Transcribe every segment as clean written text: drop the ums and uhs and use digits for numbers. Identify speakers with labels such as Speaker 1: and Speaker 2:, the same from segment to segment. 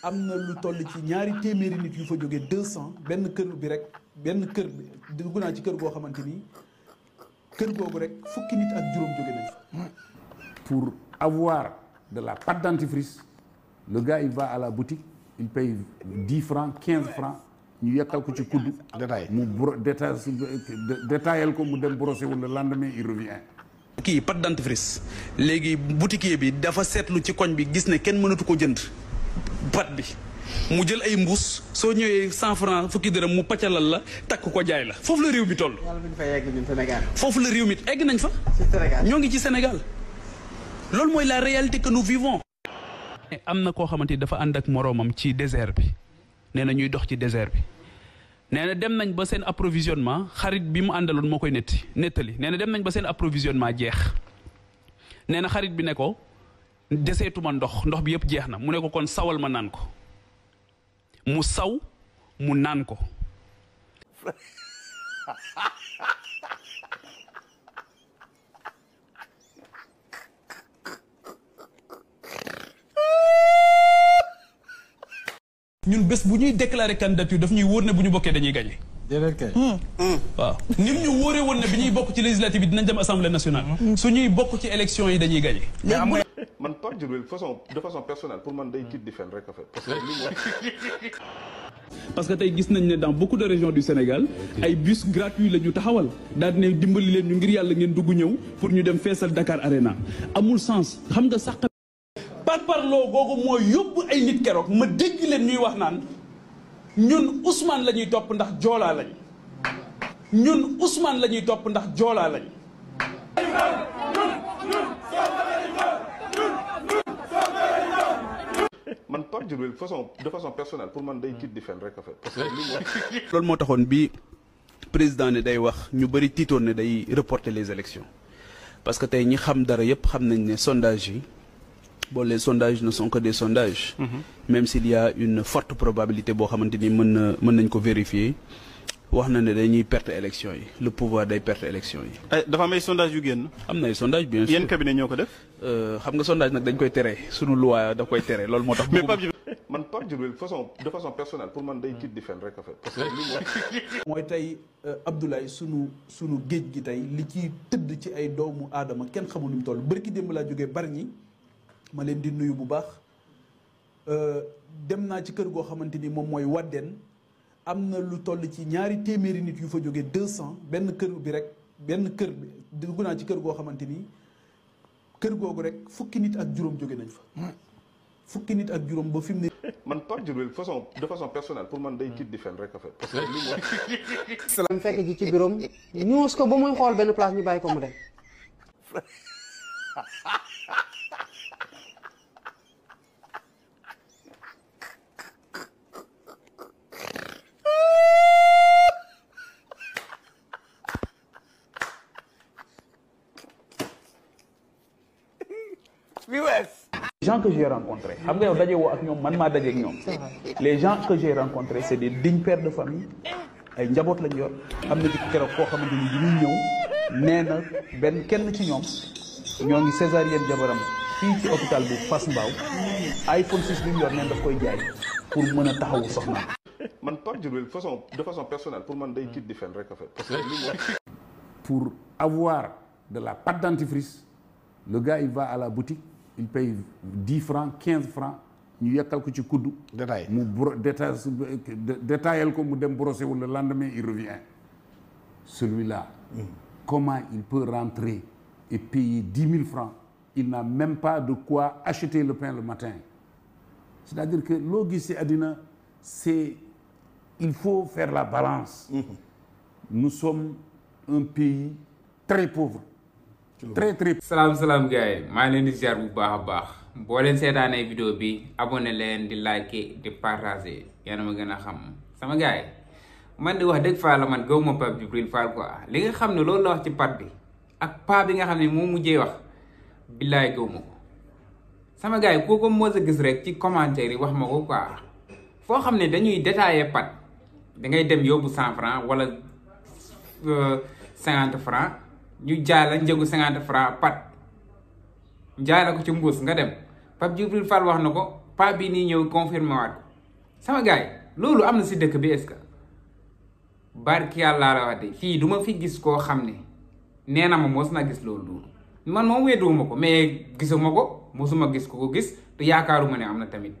Speaker 1: am na lu toll ci ñaari téeméeri nit yu fa jóge 200 benn kër bi rek benn kër bi dugg naa ci kër goo xamante ni kër googu rek fukki nit ak juróom jóge nañ fa.
Speaker 2: Pour avoir de la pâte dentifrice le gars il va à la boutique il paye 10 francs 15 francs ñu yekkal ko ci kuddu. mu détaillé ko mu dem brosser wu le lendemain il revient.
Speaker 3: kii pâte dentifrice léegi boutiquier bi dafa seetlu ci koñ bi gis ne kenn mënatu ko jënd pâte bi mu jël ay mbuus soo ñëwee 100 francs fukki dërëm mu pàccalal la takk ko jaay la foofu la réew mi toll.
Speaker 4: yàlla buñ fa yegg ñun Sénégal.
Speaker 3: foofu la réew mi egg nañ fa.
Speaker 4: ci Sénégal
Speaker 3: ñoo ngi ci Sénégal loolu mooy la réalité que nous vivons. am na koo xamante ni dafa ànd ak moroomam ci désert bi nee na ñuy dox ci désert bi nee na dem nañ ba seen approvisionnement xarit bi mu àndaloon moo koy nettali nee na dem nañ ba seen approvisionnement jeex nee na xarit bi ne ko deseetuma ndox bi yëpp jeex na mu ne ko kon sawal ma naan ko mu saw mu naan ko. ñun bés bu ñuy déclarer candidature daf ñuy wóor ne bu ñu bokkee dañuy gagné.
Speaker 4: déedéet kay.
Speaker 3: waaw ni ñu wóoree woon ne bi ñuy bokk ci législative bi dinañ dem assemblée nationale. su ñuy bokk ci élection yi dañuy gagné.
Speaker 5: man Pape Djibril de façon personnelle pour man day tiit di fen rek en fait parce que
Speaker 3: parce que tey gis nañ ne dans beaucoup de régions du Sénégal ay bus gratuits la ñu taxawal daal di ne dimbali leen ñu ngir yàlla ngeen dugg ñëw pour ñu dem feesal Dakar Arena amul sens xam nga sax. parparloo googu mooy yóbbu ay nit keroog ma dégg leen ñuy wax naan ñun Ousmane la ñuy topp ndax joolaa lañ ñun Ousmane la ñuy topp ndax joolaa lañ.
Speaker 5: man Pape Djibril de façon personnelle pour man day tiit di fen rek en fait parce que
Speaker 3: loolu moo taxoon bi président ne day wax ñu bëri tiitoon ne day reporter les élections parce que tey ñi xam dara yëpp xam nañ ne sondage yi. Bon, les sondages ne sont que des sondages. Même s'il y a une forte probabilité boo xamante ni mën nañ ko vérifier wax na ne dañuy perte élection yi le pouvoir day perte élection yi.
Speaker 6: dafa am ay sondage yu génn.
Speaker 3: am na ay sondage bien sûr.
Speaker 6: yéen cabinet ñoo ko def.
Speaker 3: xam nga sondage nag dañ koy tere sunu loi da koy tere loolu moo tax.
Speaker 6: mais Pape
Speaker 5: man Pape Djibril de façon personnelle pour man day tiit di fen rek en fait parce que
Speaker 1: mooy tey Abdoulaye sunu géej gi tey li ci tëdd ci ay doomu aadama kenn xamul nu mu toll bërki démb laa jógee Bargny ma leen di nuyu bu baax dem naa ci kër goo xamante ni moom mooy Wadeen am na lu toll ci ñaari téeméeri nit yu fa jóge 200 benn kër bi rek benn kër bi dugg naa ci kër goo xamante ni kër googu rek fukki nit ak juróom jóge nañ fa fukki nit ak juróom ba fi mu ne.
Speaker 5: man Pape Djibril de façon personnelle pour man day tiit di fen rek en fait parce que
Speaker 4: mu fekk ji ci biroom ñuus ko ba muy xool benn place ñu bàyyi ko mu dem.
Speaker 3: Les gens que j'ai rencontrés xam nga yow daje woo ak ñoom man maa daje ak ñoom les gens que j'ai rencontrés c'est des dignes pères de famille ay njaboot lañ yor am na ci keroog koo xamante ni bi ñuy ñëw nee na benn kenn ci ñoom ñoo ngi césarienne jabaram fii ci hôpital bu Fass Mbao iPhone 6 bi mu yor neen daf koy jaay pour mën a taxawu soxna.
Speaker 5: man Pape Djibril de façon personnelle pour man day tiit di fen rek en fait parce que
Speaker 2: Pour avoir de la pâte dentifrice le gars il va à la boutique il paye 10 francs 15 francs ñu yekkal ko ci kuddu. mu détaillé ko mu dem brosser wu le lendemain il revient. Celui-là comment il peut rentrer et payer 10 000 francs il n'a même pas de quoi acheter le pain le matin. C'est-à-dire que loo gis ci àddina c'est il faut faire la balance. Nous sommes un pays très pauvre. très très.
Speaker 7: salaam gars yi maa ngi leen di ziar bu baax a baax boo leen seetaanee vidéo bi abonné leen di liker di partager yéen a ma gën a xam sama gars yi man di wax dëgg fa la man gaw ma Pape Djibril Fall quoi li nga xam ne loolu la wax ci pat bi ak pa bi nga xam ne moom mujjee wax billaay gaw ma ko sama gars yi kooku moo sa gis rek ci commentaire yi wax ma ko quoi foo xam ne dañuy détailler pat da ngay dem yóbbu 100 francs wala 50 francs ñu jaay la njëgu 50 francs pat jaay la ko ci mbuus nga dem Pape Djibril Fall wax na ko paa bi nii ñëw confirmé waat ko sama gars yi loolu am na si dëkk bi est-ce que barki yàlla la wax de fii du ma fi gis koo xam ne nee na ma mos na gis loolu man moom wedduwuma ko mais gisuma ko mosuma gis ko gis te yaakaaruma ne am na tamit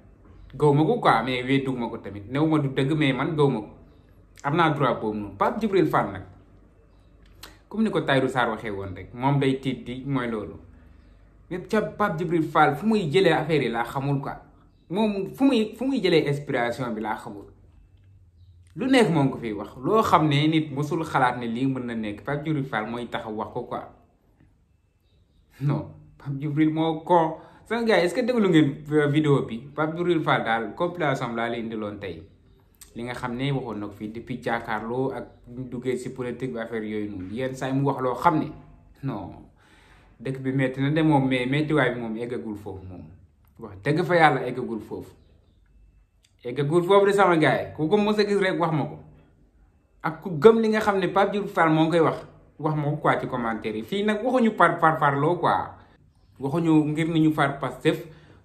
Speaker 7: gaw ma ko quoi mais wedduwuma ko tamit newuma du dëgg mais man gaw ma ko am naa droit boobu noonu Pape Djibril Fall nag comme ni ko Tahirou Sarr waxee woon rek moom day tiit di mooy loolu mais ca Pape Djibril Fall fu muy jëlee affaire yi laa xamul quoi moom fu muy jëlee inspiration bi laa xamul lu nekk moom ko fiy wax loo xam ne nit mosul xalaat ne lii mën na nekk Pape Djibril Fall mooy taxaw wax ko quoi non Pape Djibril moo ko sama gars yi est-ce que déglu ngeen vidéo bi Pape Djibril Fall daal compilation laa leen indiloon tey li nga xam ne waxoon na ko fii depuis jàkkaarloo ak ñu duggee si politique bi affaire yooyu noonu yenn saa yi mu wax loo xam ne non dëkk bi metti na de moom mais mettiwaay bi moom eggagul foofu moom wax dëgg fa yàlla eggagul foofu de sama gars yi ku ko mos a gis rek wax ma ko ak ku gëm li nga xam ne Pape Djibril Fall moo ngi koy wax ma ko quoi ci commentaire yi fii nag waxuñu parloo quoi waxuñu ngir ni ñu far Pastef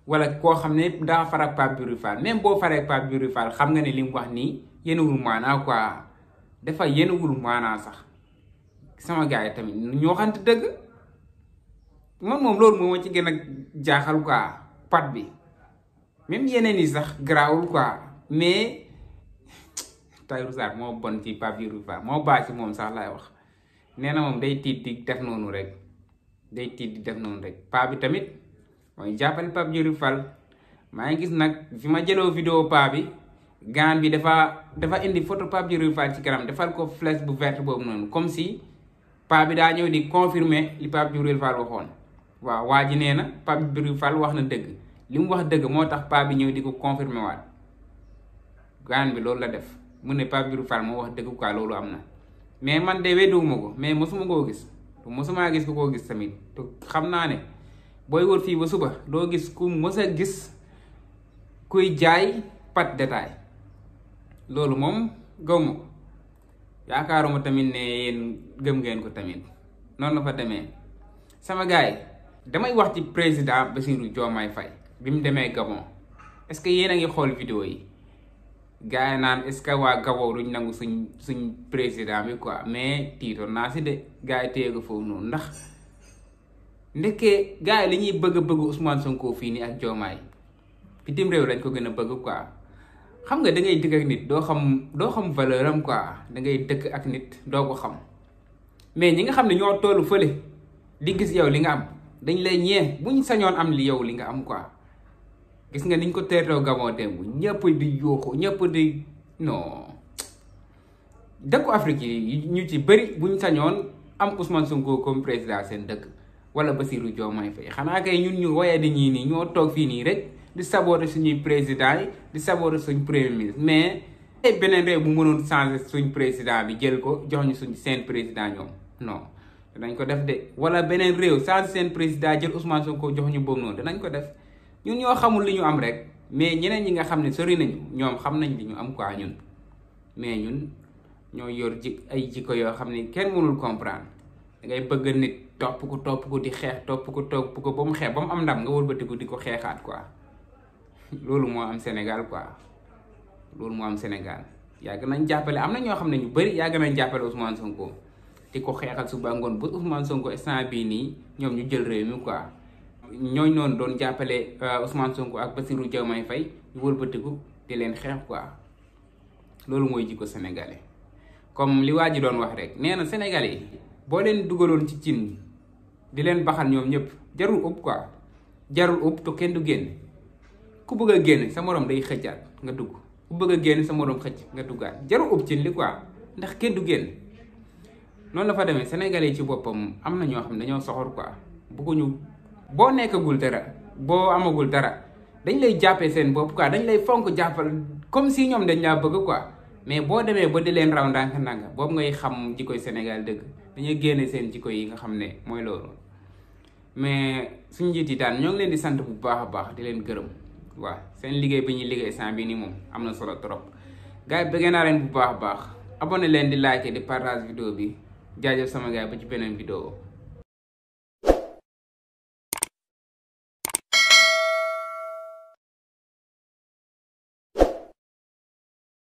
Speaker 7: wala koo xam ne daa far ak Pape Djibril Fall même boo faree ak Pape Djibril Fall xam nga ne li mu wax nii yéenewul maanaa quoi dafa yéenewul maanaa sax sama gars yi tamit ñoo xamante dëgg man moom loolu moo ma ci gën a jaaxal quoi pat bi même yeneen yi sax garaawul quoi mais Tahirou Sarr moo bon ci Pape Djibril Fall moo baax ci moom sax laay wax nee na moom day tiit di def noonu rek paa bi tamit mooy jàppale Pape Djibril Fall maa ngi gis nag fi ma jëloo vidéo paa bi gaan bi dafa indi photo Pape Djibril Fall ci kanam defal ko flèche bu verte boobu noonu comme si paa bi daa ñëw di confirmer li Pape Djibril Fall waxoon waaw waa ji nee na Pape Djibril Fall wax na dëgg li mu wax dëgg moo tax paa bi ñëw di ko confirmer waat gaan bi loolu la def mu ne Pape Djibril Fall moo wax dëgg quoi loolu am na mais man de wedduwuma ko mais mosuma koo gis mosuma gis ku koo gis tamit te xam naa ne booy wër fii ba suba doo gis ku mos a gis kuy jaay pat détail loolu moom gëwma ko yaakaaruma tamit ne yéen gëm ngeen ko tamit noonu la fa demee sama gars yi damay wax ci président Bassirou Diomaye Faye bi mu demee Gabon est-ce que yéen a ngi xool vidéo yi gars yi naan est-ce que waa Gabon duñ nangu suñ président bi quoi mais tiitoon naa si de gars yi téye ko foofu noonu ndax ndekkee gars yi li ñuy bëgg Ousmane Sonko fii nii ak Diomaye bitim réew lañ ko gën a bëgg quoi xam nga da ngay dëkk ak nit doo xam valeur am quoi da ngay dëkk ak nit doo ko xam mais ñi nga xam ne ñoo tollu fële di gis yow li nga am dañ lay ñee buñ sañoon am li yow li nga am quoi gis nga niñ ko teertoo Gabon démb ñëpp di yuuxu ñëpp di non dëkku Afrique yi ñu ci bëri buñ sañoon am Ousmane Sonko comme président seen dëkk wala Bassirou Diomaye Faye xanaa kay ñun ñu woyee di ñii nii ñoo toog fii nii rek di saboter suñuy président yi di saboter suñ premier ministre mais beneen réew bu mënoon changer suñ président bi jël ko jox ñu suñ seen président ñoom non danañ ko def de wala beneen réew changer seen président jël Ousmane Sonko jox ñu boobu noonu danañ ko def ñun ñoo xamul li ñu am rek mais ñeneen ñi nga xam ne sori nañu ñoom xam nañ li ñu am quoi ñun mais ñun ñoo yor ay jikko yoo xam ne kenn mënul comprendre da ngay bëgg nit topp ko di xeex topp ko ba mu xeex ba mu am ndam nga wëlbatiku di ko xeexaat quoi loolu moo am Sénégal quoi loolu moo am Sénégal yàgg nañ jàppale am na ñoo xam ne ñu bëri yàgg nañ jàppale Ousmane Sonko di ko xeexal suba ngoon ba Ousmane Sonko instant bii nii ñoom ñu jël réew mi quoi ñooñ noonu doon jàppale Ousmane Sonko ak Bassirou Diomaye Faye ñu wëlbatiku di leen xeex quoi loolu mooy jikko sénégalais comme li waa ji doon wax rek nee na sénégalais yi boo leen dugaloon ci cin di leen baxal ñoom ñëpp jarul ëpp quoi jarul ëpp te kenn du génn ku bëgg a génn sa morom day xëccaat nga dugg ku bëgg a génn sa morom xëcc nga duggaat jarul ëpp cin li quoi ndax kenn du génn noonu la fa demee sénégalais yi ci boppam am na ñoo xam ne dañoo soxor quoi bëgguñu boo nekkagul dara boo amagul dara dañ lay jàppee seen bopp quoi dañ lay fonk jàppal comme si ñoom dañ laa bëgg quoi mais boo demee ba di leen raw ndànk-ndànk boobu ngay xam jikkoy Sénégal dëgg dañuy génne seen jikko yi nga xam ne mooy loolu mais suñu njiit yi daan ñoo ngi leen di sant bu baax a baax di leen gërëm waaw seen liggéey bi ñuy liggéey sant bi nii moom am na solo trop gars yi bëggee naa leen bu baax a baax abonné leen di like di partage vidéo bi jaajëf sama gars ba ci beneen vidéo